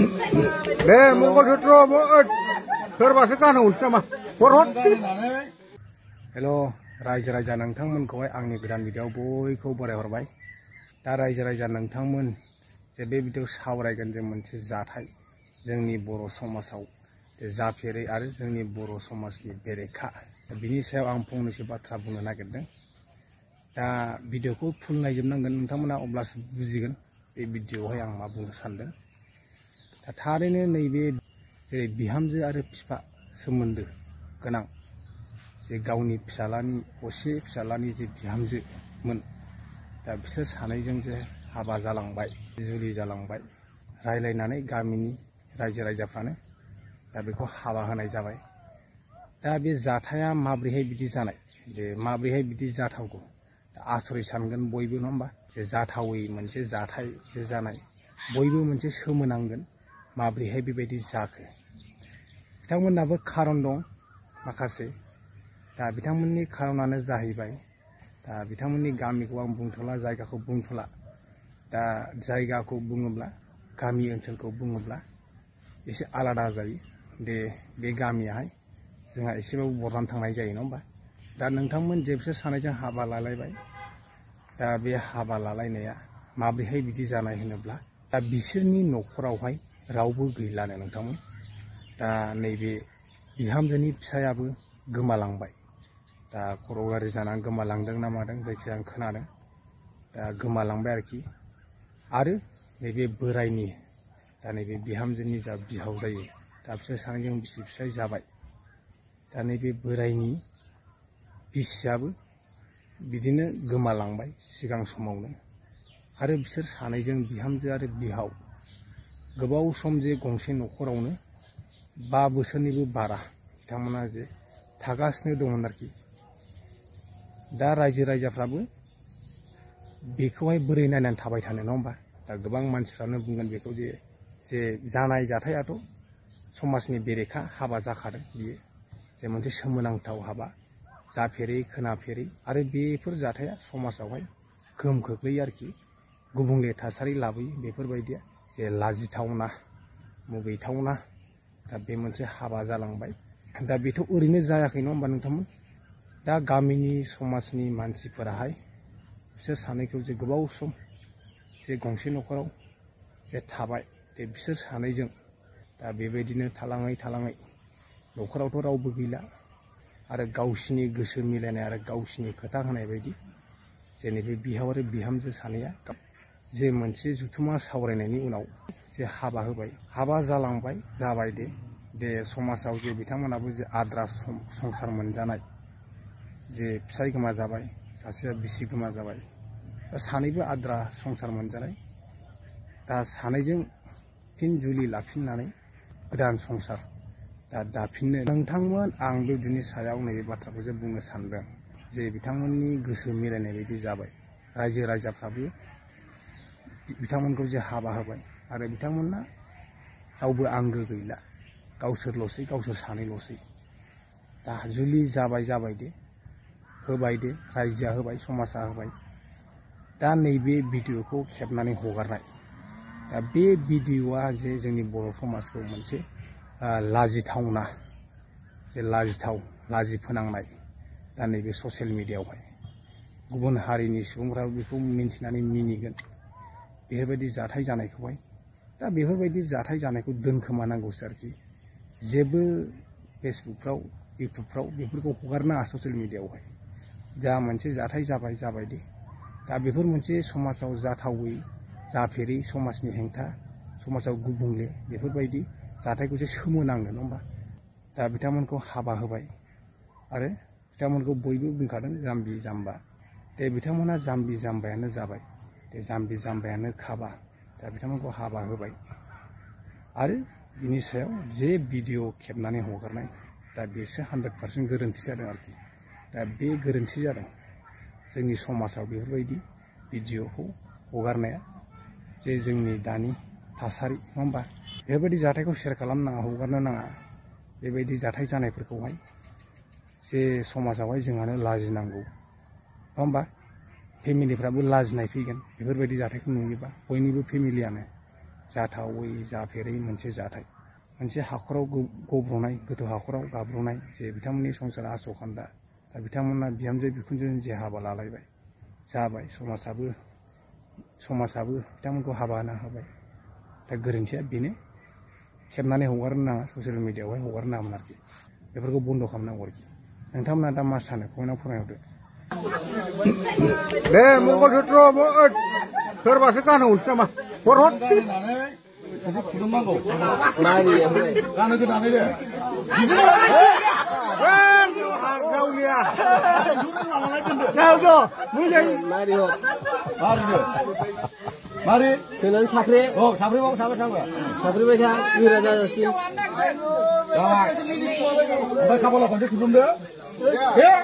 दे मंगलसूत्र सोरबासो गानो नामा हर हेल' रायजो राजा नोंथांमोनखौहाय आंनि गोदान भिडिअ'आव बयखौ बरायहरबाय। दा रायजो राजा नोंथांमोन जे बे भिडिअ सावरायगोन जों मोनसे जाथाय जोंनि बर' समाजाव जाफेरै आरो जोंनि बर' समाजनि बेरेखा बिनि सायाव आं फंनैसो बाथ्रा बुंनो नागिरदों। दा भिडिअ'खौ फुल नायजोबनांगोन नोंथांमोना, अब्लासो बुजिगोन बे भिडिअ'आवहाय आं मा बुंनो सानदों। दा थारैनो नैबे जेरै बिहामजो आरो बिफा सोमोन्दो गोनां जे गावनि फिसालानि असे फिसालानि जे बिहामजोमोन, दा बिसोर सानैजों जे हाबा जालांबाय, जुलि जालांबाय, रायलायनानै गामिनि रायजो राजाफ्रानो दा बेखौ हाबा होनाय जाबाय। दा बे जाथाया माब्रैहाय बिदि जानाय, जे माब्रैहाय बिदि जाथावगौ, आसरित सानगोन बयबो, नङा होमबा? जे जाथावै मोनसे जाथाय जे जानाय, बयबो मोनसे सोमोनांगोन माब्रैहाय बेबायदि जाखो। बिथांमोनहाबो खारन दं माखासे। दा बिथांमोननि खारनानो जाहैबाय, दा बिथांमोननि गामिखौ आं बुंथ'ला, जायगाखौ बुंथ'ला। दा जायगाखौ बुङोब्ला, गामि ओनसोलखौ बुङोब्ला एसे आलादा जायो। दे बे गामियाहाय जोंहा एसेबाबो बरनाम थांनाय जायो, नङा होमबा? दा नोंथांमोन जे बिसोर सानैजों हाबा लालायबाय, दा बे हाबा लालायनाया माब्रैहाय बिदि जानाय होनोब्ला, दा बिसोरनि न'खरावहाय रावबो गैलानो नोंथांमोन। दा नैबे बिहामजोनि फिसायाबो गोमालांबाय। दा खर' गाज्रि जानानै गोमालांदों ना मादों, जायखिजाया आं खोनादों। दा गोमालांबाय आरोखि। आरो नैबे बोरायनि, दा नैबे बिहामजोनि जा बिहाव जायो, दा बिसोर सानैजों बिसि फिसाय जाबाय। दा नैबे बोरायनि बिसियाबो बिदिनो गोमालांबाय सिगां समावनो। आरो बिसोर सानैजों बिहामजो आरो बिहाव गोबाव सम जे गंसे न'खरावनो 5 बोसोरनिबो बारा बिथांमोना जे थागासिनो दंमोन आरोखि। दा रायजो राजाफ्राबो बेखौहाय बोरै नायनानै थाबाय थानो, नङा होमबा? दा गोबां मानसिफ्रानो बुंगोन बेखौ जे जानाय जाथायाथ' समाजनि बेरेखा हाबा जाखादों, बियो जे मोनसे सोमोनांथाव हाबा, जाफेरै खोनाफेरै, आरो बेफोर जाथाया समाजावहाय गोहोम खोख्लैयो आरोखि, गुबुंले थासारि लाबोयो। बेफोरबायदिया जे लाजिथावना, मुगैथावना, दा बे मोनसे हाबा जालांबाय। दा बेथ' ओरैनो जायाखै, नङा होमबा नोंथांमोन? दा गामिनि समाजनि मानसिफोराहाय बिसोर सानैखौ जे गोबाव सम जे गंसे न'खराव जे थाबाय, जे बिसोर सानैजों दा बेबायदिनो थालाङै थालाङै न'खरावथ' रावबो गैला, आरो गावसिनि गोसो मिलायनाय आरो गावसिनि खोथा होनाय बायदि जेनेबा बिहाव आरो बिहामजो सानैया जे मोनसे जुथुमा सावरायनायनि उनाव जे हाबा होबाय, हाबा जालांबाय, जाबाय दे समाजाव जे बिथांमोनाबो जे आद्रा संसार मोनजानाय, जे फिसाय गोमा जाबाय, सासेया बिसि गोमा जाबाय, दा सानैबो आद्रा संसार मोनजानाय। दा सानैजों फिन जुलि लाफिननानै गोदान संसार दा दाफिननो नोंथांमोन। आं बे भिडिअनि सायाव नैबे बाथ्राखौसो बुंनो सानदों जे बिथांमोननि गोसो मिलायनाय बायदि जाबाय। रायजो राजाफ्राबो बिथांमोनखौ जे हाबा होबाय, आरो बिथांमोनहा रावबो आंगो गैला, गावसोरल'सै, गावसोर सानैल'सै। दा जुलि जाबाय दे, होबाय दे, रायजोआ होबाय, समाजा होबाय। दा नैबे भिडिअखौ खेबनानै हगारनाय, दा बे भिडिअआ जे जोंनि बर' समाजखौ मोनसे लाजिथावना, जे लाजि फोनांनाय, दा नैबे ससियेल मिडियाआवहाय गुबुन हारिनि सुबुंफ्राबो बेखौ मिन्थिनानै मिनिगोन बेफोरबायदि जाथाय जानायखौहाय। दा बेफोरबायदि जाथाय जानायखौ दोनखोमानांगौसो आरोखि। जेबो फेसबुकफ्राव, इउटुबफ्राव बेफोरखौ हगारनाङा ससियेल मिडियाआवहाय। जा मोनसे जाथाय जाबाय दे। दा बेफोर मोनसे समाजाव जाथावै, जाफेरै, समाजनि हेंथा, समाजाव गुबुंले बेफोरबायदि जाथायखौसो सोमोनांगोन, नङा होमबा? दा बिथांमोनखौ हाबा होबाय, आरो बिथांमोनखौ बयबो बुंखादों जाम्बि जाम्बा। दे बिथांमोना जाम्बि जाम्बायानो जाबाय, दे जाम्बि जाम्बायानो खाबा। दा बिथांमोनखौ हाबा होबाय, आरो बिनि सायाव जे भिडिअ खेबनानै हगारनाय, दा बेसो 100% गोरोन्थि जादों आरोखि। दा बे गोरोन्थि जादों जोंनि समाजाव बेफोरबायदि भिडिअखौ हगारनाया, जे जोंनि दानि थासारि, नङा होमबा? बेफोरबायदि जाथायखौ शेयार खालामनो नाङा, हगारनो नाङा। बेबायदि जाथाय जानायफोरखौहाय जे समाजावहाय जोंहानो लाजिनांगौ, नङा होमबा? फेमिलिफ्राबो लाजिनाय फैगोन बेफोरबायदि जाथायखौ नुयोबा, बयनिबो फेमिलियानो जाथावै जाफेरै मोनसे जाथाय मोनसे हाखराव गब्र'नाय गोथौ हाखराव गाब्र'नाय जे बिथांमोननि संसारा आस'खान्दा दा बिथांमोना बिहामजो बिखुनजोजों जे हाबा लालायबाय जाबाय समाजाबो बिथांमोनखौ हाबा होनो हाबाय दा गोरोन्थिया बेनो खेबनानै हगारनो नाङा ससियेल मिडियायावहाय हगारनो नाङामोन आरोखि बेफोरखौ बन्द' खालामनांगौ आरोखि नोंथांमोना दा मा सानो कमेन्टआव फोरमायहरदो दे मंगलसूत्र सोरबासो गानहोहरसै नामा हर खुलुमनांगौ गानो गोदानै दे गावनिया मारि dengan sapri oh sapri mau sapri baca wira jasi Mbak kamu lakukan sebelum dia? Ya.